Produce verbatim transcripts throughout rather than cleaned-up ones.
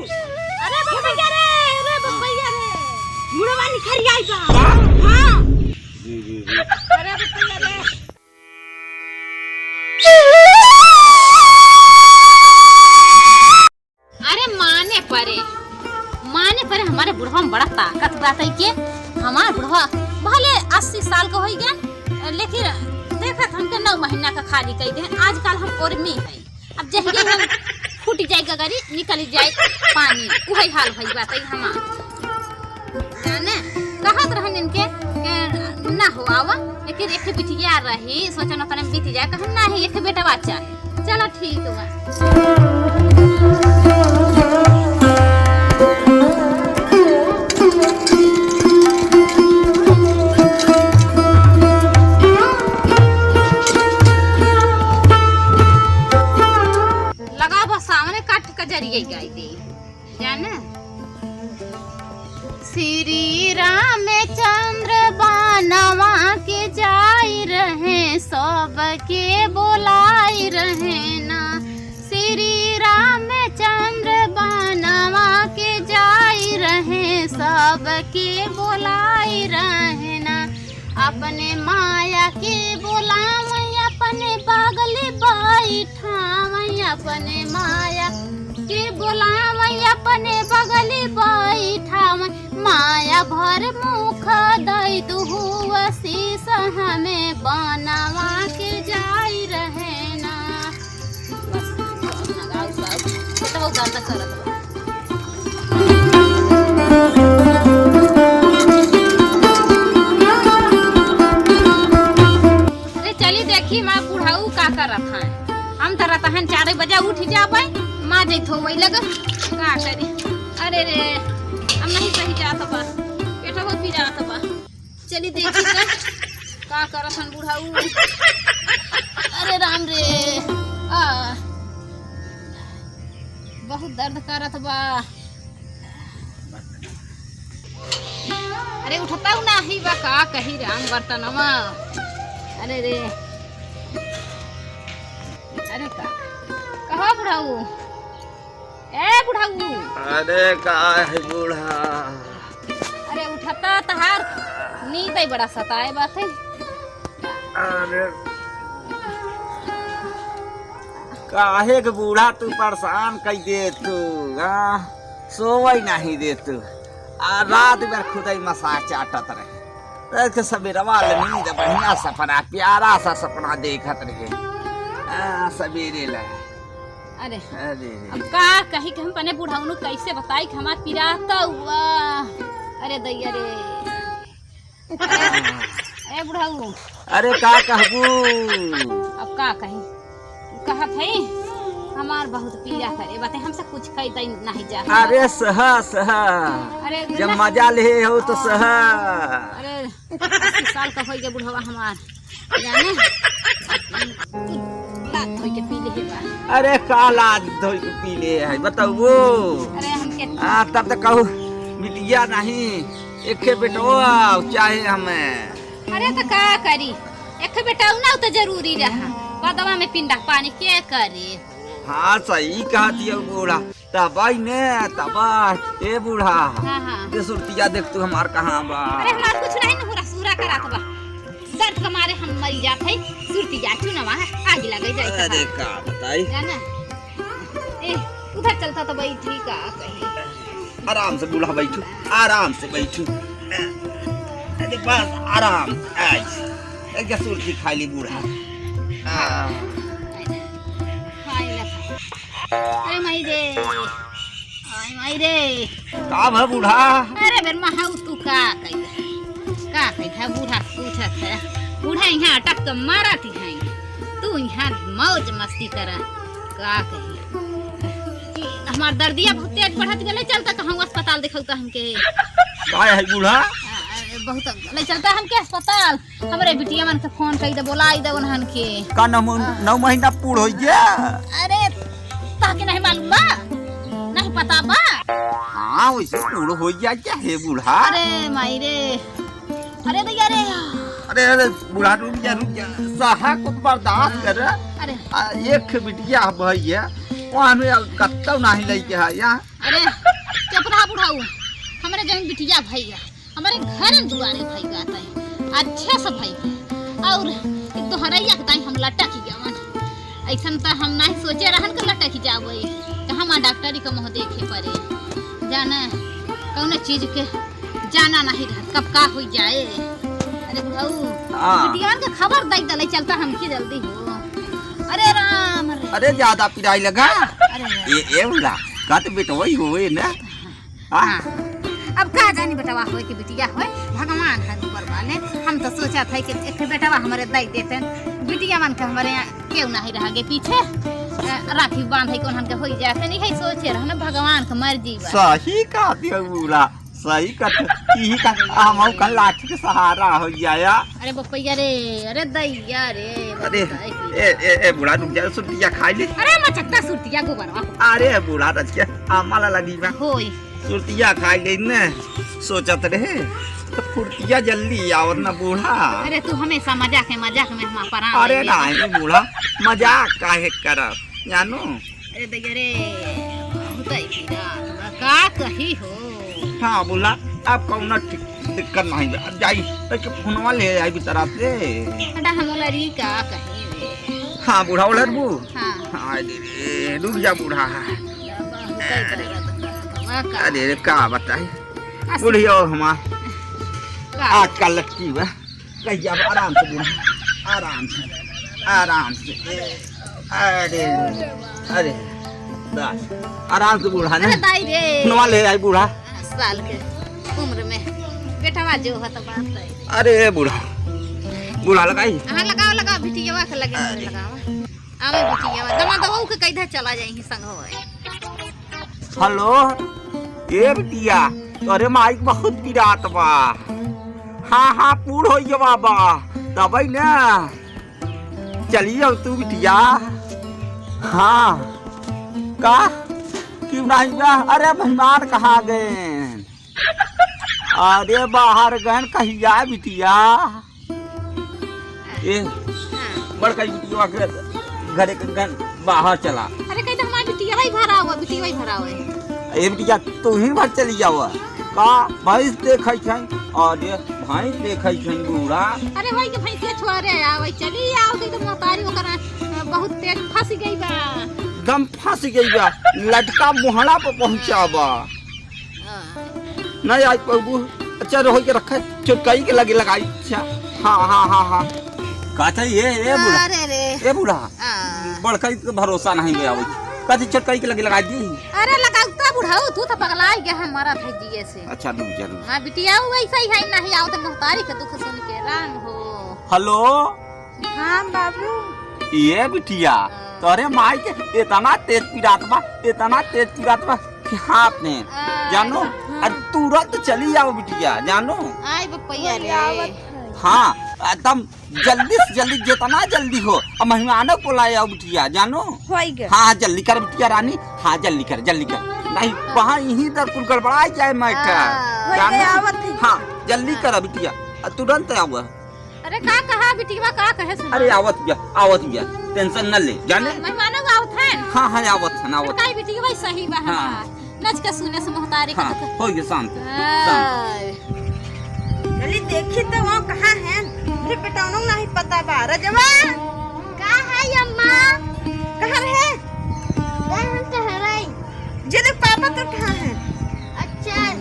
अरे बपैया रे, अरे बपैया रे, मुड़वा निखरि आई बा। हाँ। जी, जी, जी। अरे बपैया रे। अरे माने परे, माने परे, हमारे बुढ़वा में बड़ा ताकत बात है के। हमार बुढ़वा भले अस्सी साल का होइ गया, लेकिन देखत हमके नौ महीना का खाली कइ दे। आजकल हम उर्मी है, अब जहिये हम फूटि जाए गगरी, निकलि जाए पानी, उहइ हाल भइ बात है हमार। जाने, कहत रहन इनके, के ना हो आवा, लेकिन एक बिटिया रही, सोचन ओतने बीति जाए, कहन नाही, एक बेटवा चाहे। चलो ठीक बा। लगावा सामने काट के जरिए गाई दे। जाने? श्री रामचंद्र बनवा के जाई रहे, सबके बोलाई रहे ना। श्री रामचंद्र बनवा के जाई रहे, सबके बोलाई रहे ना। अपने माया के बोलावै, अपने बगली बैठावै, अपने माया के बोलावै, अपने बगली बैठावै। माया भर मुख दै दुहु आशीष, हमें बनवा के जाई रहे ना। बस, बस, लगाओ, गाओ। ये तो बहुत गाना करत बा। अरे चली देखी, माँ बुढ़ऊ का करत हैं। हम तो रहता हैं चार बजे उठ जाबै, माँ जैत हो वही लग। का करी? अरे रे, हम नहीं सही जात बा, पेटवा पिरात बा। चली देखी तो, का करत हन बुढ़ऊ। अरे राम रे, आ, बहुत दर्द करत बा। अरे उठता हूँ नाही बा, का कही राम बर्तनवा। अरे रे, अरे का, कहा बुढ़ऊ? ए बुढ़ऊ। अरे का है बूढ़ा? अरे उठता तहार नींद है, बड़ा सताए बात है। अरे काहे के बूढ़ा तू परेशान कई दे तू, हाँ? सोवै नहीं दे तू। आ रात भर खुदै मसाज चाटत रहे। रात के सबेरवा ले नींद बढ़िया सपना, प्यारा सा सपना देखत रहे। आ, सबेरे ले। अरे, अरे रे। अब का कही कि हम अपने बुढ़ऊ नु कैसे बताई कि हमार पिरात हुआ। अरे दैया रे। अरे, ए बुढ़ऊ। अरे का कहबू? अब का कही? कहत है, हमार बहुत पीरा करे, बाते हमसे कुछ कही तई नहीं जा। अरे सहा, सहा। अरे जब गुना- मजा ले हो तो सहा। अरे अस्सी साल का होइ गया बुढ़वा हमार, जाने? लात धोई के पी ले बा। अरे का लात धोई के पी ले है, बताओ। अरे हमके आ, तब तक कहू बिटिया नहीं, एके बेटवा चाहे हमें। अरे तो का करी, एक बेटवा ना तो जरूरी रहा, बदवा में पिंडा पानी के करे। हाँ सही कहत है बूढ़ा। तबाई ने, तबाई, ए बूढ़ा। हाँ, हाँ। ये सुरतिया देख तू हमार कहाँ बा? अरे हमार कुछ नहीं न हुरा, सुरा करात बा। दर्द के मारे हम मरी जात है, सुरतिया चुनवा आग लगे जाए अरे कहाँ। का बताई? जाना? ए, उधर चलता तो बैठी का कहीं। आराम से बूढ़ा बैठू, आराम से बैठू। अरे बस आराम, आज एक सुरती खा ली बूढ़ा। आ। खाई ला। अरे माई रे, अरे माई रे। का भा बूढ़ा? अरे बेर माँ, हाउ तू का कही, का कही था बूढ़ा से पूछत है। बूढ़ा यहाँ अटक के मारत है, तू यहाँ मौज मस्ती कर, का कही। हमार दर्दिया बहुत तेज बढ़त गले, चलता कहूँ अस्पताल दिखौता हमके। का है बूढ़ा? आ, बहुत ले चलता हमके अस्पताल। हमरे बिटिया मन के फोन कई दे, बोलाई दे उन्हन के। का नौ, हाँ। नौ महीना पूर्ण हो गया? अरे, ताके नहीं मालूम बा? नहीं पता बा? हाँ, वैसे पूर्ण हो गया क्या है बूढ़ा? अरे माई रे, अरे दैया रे। अरे, अरे, बूढ़ा रुक जा, रुक जा। सहा को बर्दाश्त कर। अरे। आ, एक बिटिया भैया, वहाँ में अब कत्तौ नाही लइके है या। अरे, चुप रहा बुढ़ऊ। हमरे जौन बिटिया भइया, हमरे घर दुआरे भइया तै। अच्छे से भइया। और दोहरैया के ताई हम लटक गवन। अइसन त हम नाही सोचे रहन के लटक जावै। त हम डॉक्टरी का मुँह देखे परे। जाने, कौनो चीज के जाना नाही रहत, कब का होइ जाए। अरे बुढ़ऊ, हाँ। बिटियान के खबर दइ दले, चलता हमके जल्दी हो। अरे राम रे। अरे ज्यादा पिराई लगा। अरे राम। ए, ए उला, का तो बेटवई होए ना? हाँ। हाँ। अब का जानी बेटवा होए कि बिटिया होए, भगवान है ऊपर वाले। हम तो सोचत है कि एक बेटवा हमरे दइ देते, बिटिया मन के हमरे यहाँ केहू नाही रह गे पीछे। अ, राखी बांधे को उनके होई जाते, नहीं है सोचे रहना, भगवान के मर्जी बा। सही कहती है बूढ़ा। सही कथ, इही का हमहू का लाठी के सहारा होइ जाया। अरे बपैया रे, अरे दैया रे, अरे, बताई की। ए, ए, ए, बूढ़ा रुक जा, सुरतिया खाइ ले। अरे मचकता सुरतिया गोबरवा। अरे बूढ़ा रच के अम्मा ला लगी बा। होई। सुरतिया खाइ ले ने, सोचत रहे, तो फुर्तिया जल्दी आवत ना बूढ़ा। अरे तू हमेशा मजाक है, मजाक में हमार परान अरे ले लेबा। नाही बूढ़ा, मजाक काहे करब, जानो? अरे दैया रे, बहुत ही पीरा, का कही हो? हाँ, बोला, अब कौनो ठि-, दिक्कत नाही बा। अब जाई, तो के फोनवा ले आई बेचारा से। बेटा, हम लड़ी का कही रे? हाँ, बूढ़ा उलर बू? हाँ। हाँ, दे रे, रुक जा बूढ़ा। बहुत ही पीरा, का? अरे रे, का बताई? अच्छा। बुढ़ियो हमार का? आजकल लटकी बा। कहिया आराम से बूढ़ा, आराम से, आराम से। अरे, अरे, बस, आराम से बूढ़ा ना। अरे दाई रे। नवा ले आई बूढ़ा। साल के उम्र में बेटवा जो है तो बात है। अरे बूढ़ा, बूढ़ा लगाई। हाँ, लगाओ, लगाओ, बिटिया के लगे अरे। लगाओ। आवे बिटिया, दमा दवा के कैधा चला जाई संग होए। हेलो, ए बिटिया, तोरे माई के बहुत पिरात बा। हाँ, हाँ, पूर होइ गवा बा। तबई ना। चली अब तू बिटिया। हाँ। का? क्यों नाही बा? अरे मेहमान कहाँ गए? अरे बाहर गए कहिया बिटिया? ए, हाँ। बड़का बिटिया के घरे के गन बाहर चला। अरे कही तो हमार बिटिया वही भरा हुआ, बिटिया वही भरा हुआ है। ए बिटिया, तू ही भर चली जावा। का भैंस देखै छै? अरे भैंस देखै छै बूढ़ा। अरे वही के भैंसिया छोड़े आ, वही चली आओ, कही तो मोतारी ओकरा, अ, बहुत तेज फंस गई बा। दम फंस गई बा, लटका मोहड़ा पे पहुँचा बा। नहीं आई पबू। अच्छा, रहो के रखे, छोटकाई के लगे लगाई। अच्छा, हाँ, हाँ, हाँ, हाँ। का चाहिए, ए बूढ़ा? अरे रे। ए बूढ़ा, आ। बड़काई के भरोसा नहीं बे आवत। का चाहिए, छोटकाई के लगे लगाई दी? अरे, लगाऊ तो बुढ़ाऊ, तू तो पगला ही गया है, मरत है जिए से। अच्छा, रुक जा, रुक जा। हाँ, बिटिया, वो वैसा ही है, नहीं आओ तो मोहतारी के दुख सुन के, राम हो। हेलो। हाँ बाबू। ये बिटिया, हाँ। तोरे माई के इतना तेज पिरात बा, इतना तेज पिरात बा कि हाथ में, हाँ, जानो, हाँ। अरे तुरंत चली आओ बिटिया, जानो। आई बपैया रे। आवत है। हाँ, एकदम जल्दी से जल्दी, जितना जल्दी हो, अब मेहमानों को लाए आओ बिटिया, जानो। होई गे। हाँ, हाँ, जल्दी कर बिटिया रानी, हाँ, जल्दी कर, जल्दी कर। नहीं, वहाँ यहीं तक कुल गड़बड़ा जाए matter, हाँ। होई गे, जानो। आवत है। हाँ, जल्दी हाँ। कर बिटिया, तुरंत आओ। अरे का कहा बिटिया, का कहे सुना? अरे आवत बिया, आवत बिया, tension न ले, जाने? मेहमानों आवत है? हाँ, हाँ, आवत है, आवत। काई बिटिया सही बा हाँ। हमार। नच के सुने से मोहतारी के हाँ, दुख। हो गया शांत, शांत। हाय। चली देखी तो वो कहाँ है? अरे बेटा, उन्हों नहीं पता बा। रजवा! का है अम्मा? कहाँ रहे? गए हम टहराई। जे देख पापा तो कहाँ है? अच्छा,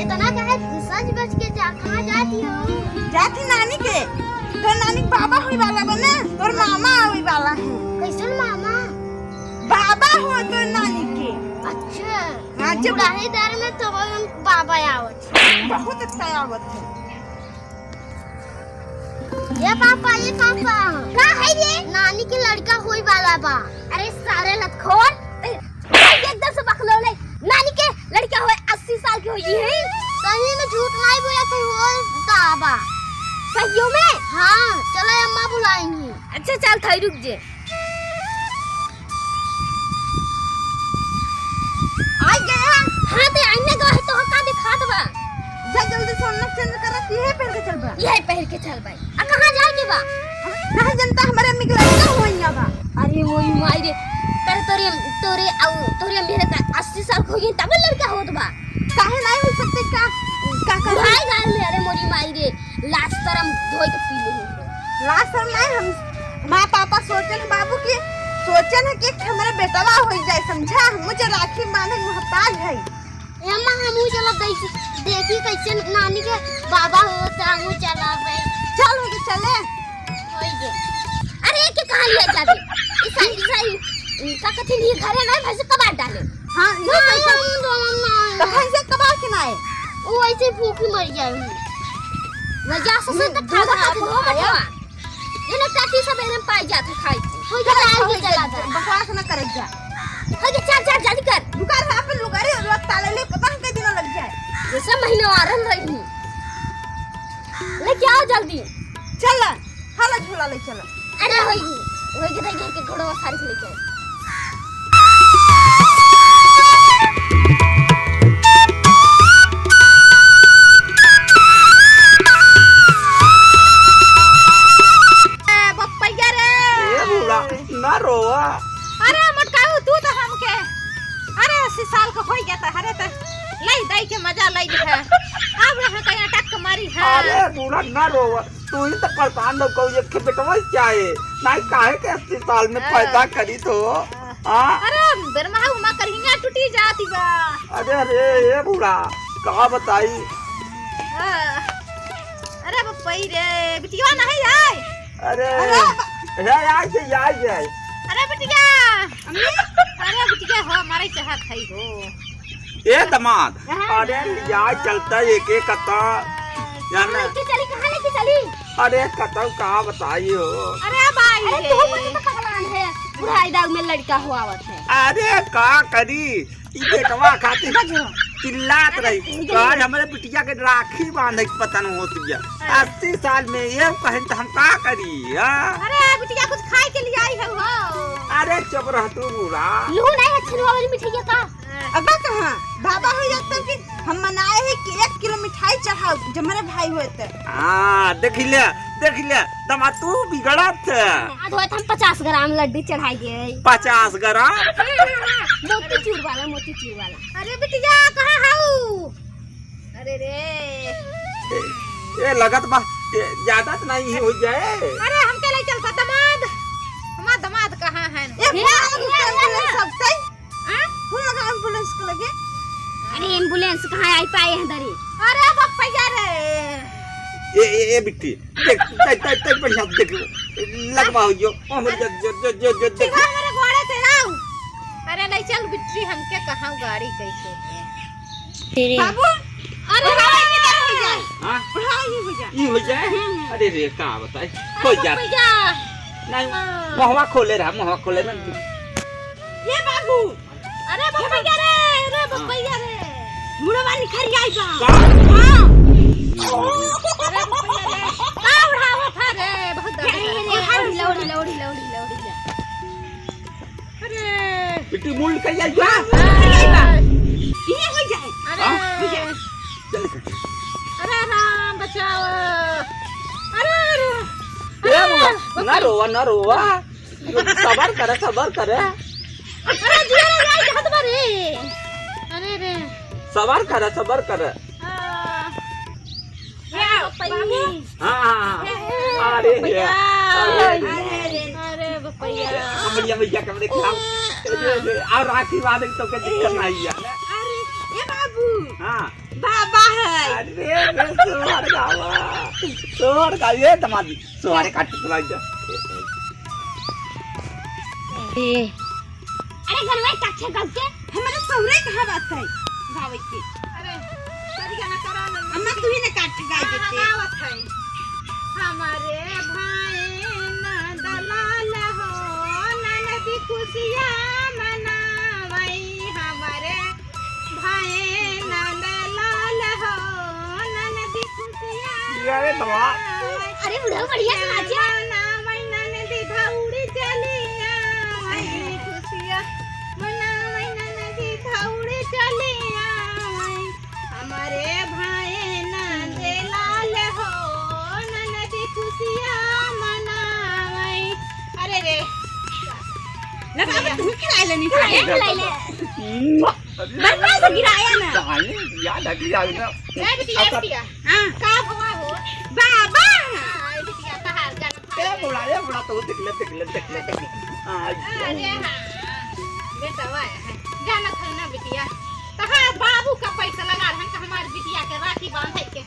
इतना काहे सज बज के जा, कहाँ जाती हो? जाती नानी के। तोर नानी के बाबा होई वाला बा ना, तोर मामा होई वाला है। कैसन मामा? बाबा हो तोर नानी के। अच्छा, हाँ, जब बुढ़ाई दर में तो हम बाबा आवत। बहुत अच्छा आवत है। ए पापा, ए पापा। का है ये? नानी के लड़का होई वाला बा। अरे सारे लतखोर, एकदम से बकलोले। नानी के लड़का होए अस्सी साल के होई है। सही में झूठ नहीं बोला थे, वो दाबा। सहियो में? हाँ, चलो अम्मा बुलाई हैं। अच्छा चल थाई रुक जे। आई गया। हाँ, ते आईने गो है, तो का दिखात बा? जा जल्दी से ओढ़ना change कर, यही पहन के चल बा। यही पहन के चल बा। आ कहाँ जाए के बा? नहीं जनता, हमारे अम्मी के लड़का हुआ बा। अरे मोरी माई रे, तोरे, तोरे, तोरे, अउ, तोरे मेरे का अस्सी साल हो गए, तब लड़का होत बा। काहे नाहीं हो सकते? का, का, का? भाई गाल में, अरे मोरी माई रे, लाज शरम धोए के पी ले हो। लाज शरम नाहीं, हम माँ पापा सोचन बाबू की, सोचन है कि हमरे बेटवा हो जाए, समझा? हम मुझे राखी बांधे मोहताज है। ए अम्मा, हमहू चलब देखी, देखी कैसे नानी के बाबा हो, तो हमहू चलब। चल, होइगे, चले। होइगे। अरे, के कहाँ लिया जाबे? ईसा, ईसा, का कहते हैं, ये घरे ना, भैंसे कबार डाले। हाँ, ये हाँ, कैसे? हम दोनों ना। तो भैंसे कबार के ना आए? वो ऐसे भूख ही मर जाए। वजह से हम्म, तो दूध खा हाथ खा में हो खाया। बचवा। ये ना काकी सब एने पाई जात है खाई। हो जा, चल, लाल हो के जा, चला जा। बकवास ना करे जा। हो जा, चल, चल, जल्दी कर। रुका रहा अपन लुगारे, लोग ताले ले, पता नहीं कई दिन लग जाए। जैसे महीना आ रहा रही। ले क्या हो जल्दी। चल, हाला झोला ले चल। अरे होई, होई के भाई के घोड़ा सारी ले चल। ए, बप्पैया रे। ए बूढ़ा, ना रोवा। अरे मटकाऊ, तू तो हमके, अरे अस्सी साल का होई गया था, अरे तो लई दई के मजा लई है। अब हम कहीं अटक के मारी है। अरे बूढ़ा, ना रोवा, तू ही तो परेशान हो, कहू एक ठे बेटवा ही चाहे, नहीं काहे के अस्सी साल में हाँ। पैदा करी तो। हाँ। अरे, बेरमहा उमा करिया टूटी जाती बा। अरे, अरे, ए बूढ़ा, का बताई? हाँ। अरे, बप्पई रे, बिटिया नहीं आए? अरे, अरे, हे, आए, आए, आए, आए। अरे, बिटिया। अम्मी? अरे, बिटिया हो, हमारे चाहत है हो। ए दमाद, हाँ। अरे, लिया चलता एक एक कता, जाना। लेके चली, कहाँ लेके चली? अरे, कतौ का बताई हो? अरे, अब आई अरे, है। तू मुझे तो पगलान है, बुढ़ाई दाऊ में लड़का हो आवत है। अरे, का करी, ई बेटवा खातिर बजो। चिल्लात अरे, रही। तू आज हमरे बिटिया के राखी बांधे के पता न होत गया। हाँ। अस्सी साल में ये कहें तो हम का करी, हाँ? अरे, बिटिया कुछ खाए के लिए आई है हो। अरे, चुप रह तू बूढ़ा। लू नहीं है छिलवा वाली मिठाइया का? अब्बा कहाँ? बाबा हो जाता कि हम मनाए है कि एक किलो मिठाई चढ़ाओ, जब हमारे भाई होए तो। हाँ, देख ले, देख ले, दमा तू बिगड़त है। आज होए तो हम पचास ग्राम लड्डू चढ़ाई दे। पचास ग्राम? हाँ, हाँ, हाँ, मोतीचूर वाला, मोतीचूर वाला। अरे बिटिया, कहाँ हऊ? अरे रे। ए, ए, लगत बा, ए, ज्यादा तो नहीं हो जाए। अरे, हमके ले चल सा दमाद। हमार दमाद कहाँ है? ए, ए, बाप रे, ए, ए, सब सही। हाँ? फोन लगा एम्बुलेंस के लगे। अरे एम्बुलेंस कहाँ आई पाए हैं दरी? अरे बप्पैया रे। ए, ए, ए बिट्टी, देख, देख, देख, देख, बढ़िया देख, लगवाओ जो, ओ, जो, जो, जो, जो, जो, देख। ठीक है, मेरे घोड़े से लाओ। अरे ले चल बिट्टी, हमके कहाँ गाड़ी कैसे है? तेरे बाबू, अरे बुढ़ाई की तरह हो जाए। हाँ? बुढ़ाई ही हो जाए। ई हो जाए? हम्म। अरे रे, का बताए? अरे हो जाए। बप्पैया। नहीं, हाँ। मुहवा खोले रहा, मुहवा खोले रहा। ये बाबू, अरे बप्पैया रे, अरे बप्पैया रे। मुड़वा निखर आई बा। का? हाँ। अरे बप्पैया रे, का उड़ावत है रे? बहुत दर्द है। अरे, अरे, अरे, उड़ी ला, उड़ी ला, उड़ी ला, उड़ी ला, उड़ी ला। अरे। बिट्टी मुड़ निकल आई बा। हाँ, निकल आई बा। ये हो जाए। अरे। हाँ? हो जाए। चल। अरे राम बचाओ। अरे, अरे। ए, अरे, ना रोवा, ना रोवा। सबर करे, सबर करे। अरे, जिया रे, भाई, हाथ मारे। अरे रे। सबर करे, सबर करे। आ, बाबू। हाँ, हाँ, हाँ। अरे, भैया। अरे, अरे, अरे, भैया। भैया, भैया, कमरे खिलाओ। अरे, अरे, और राखी बांधे तो के दिक्कत नहीं है। अरे, ये बाबू। हाँ। बाबा है। अरे, रे, सोहर गावा। सोहर गावा, ये दमाद। सोहरे काट के सुनाई दे। ए। अरे, गनवा काट के गाव के। हमारे सौरे कहाँ बात है? गावे के। अरे, सही गाना करा ना। अम्मा, तू ही ने काट के गाय हाँ, देते। गावत है। हमारे भाई ना दलाल हो, ननदी खुशियाँ मनावई। हमारे भाई नंदलाल हो, ननदी खुशियाँ अरे बुढ़ऊ बढ़िया से नाचे। मनावई ननदी धौड़ी चली आवई, खुशियाँ मनावई ननदी धौड़ी चली आवई। हमारे भाई नंदलाल हो, ननदी खुशियाँ मनावई। अरे रे। लेनी था। ए, ले ले। हम्म। बर्तन से गिराया ना। जाने, याद आ गया ना। ए, बिटिया, ए, बिटिया। हाँ। का हुआ हो? बाबा। हाँ, ए, बिटिया, तहार जाना ए, बुढ़ा, ए, बुढ़ा, तो देख ले, देख ले, देख ले, देख ले। हाँ, अरे हाँ, बेटवा है। जानत है ना, बिटिया? तहार बाबू का पैसा लगा रहन कि हमार बिटिया के राखी बांधे के।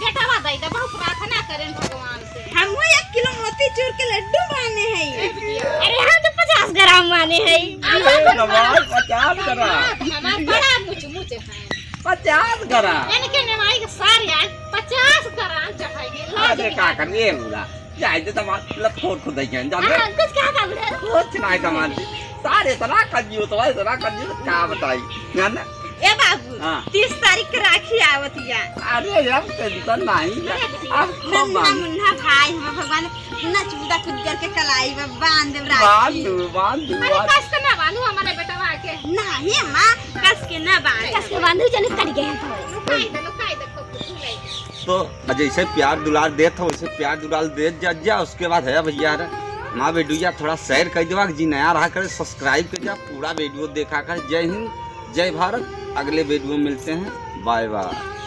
बेटवा दे दे, बहुत प्रार्थना करें भगवान से। हम वो एक किलो मोतीचूर के लड्डू माने हैं। ए बिटिया। अरे, हम तो पचास ग्राम माने हैं। ए, नवाज, पचास ग्राम। हमार बड़ा मुच मुच है। पचास ग्राम। इनके नवाई के सारे आज पचास ग्राम चढ़ाएंगे। अरे, का करिए बुढ़ा? जाए दे, तमार लत खोर खुद ही जान, जान दे। हाँ, कुछ कहा था बुढ़ा? कुछ नहीं, तमार सारे इतना कंजूस, तो इतना कंजूस, का बताई, जान दे? ए बाबू, हाँ। तीस तारीख के राखी आवत या। अरे, अब टेंशन नहीं है। अरे, अब खूब नन्हा बांध। मुन्ना भाई, हम भगवान इतना चूदा खुद करके कलाई में बांध देब राखी। बांध दू, बांध दू, अरे, बांध। कस के ना बांधू हमारे बेटवा के। नहीं, माँ, कस के ना बांध। कस के बांधू, जने कट गए हैं तो। लुकाई दे, लुकाई दे, खूब लुकाई दे। तो जैसे प्यार दुलार देत हो, वैसे प्यार दुलार देत जा, जा। उसके बाद है भैया रे, हमारा वीडियो थोड़ा share कर देवा, जी नया रहा करे, subscribe कर जा, पूरा वीडियो देखा कर। जय हिंद, जय भारत, अगले वीडियो में मिलते हैं, bye bye।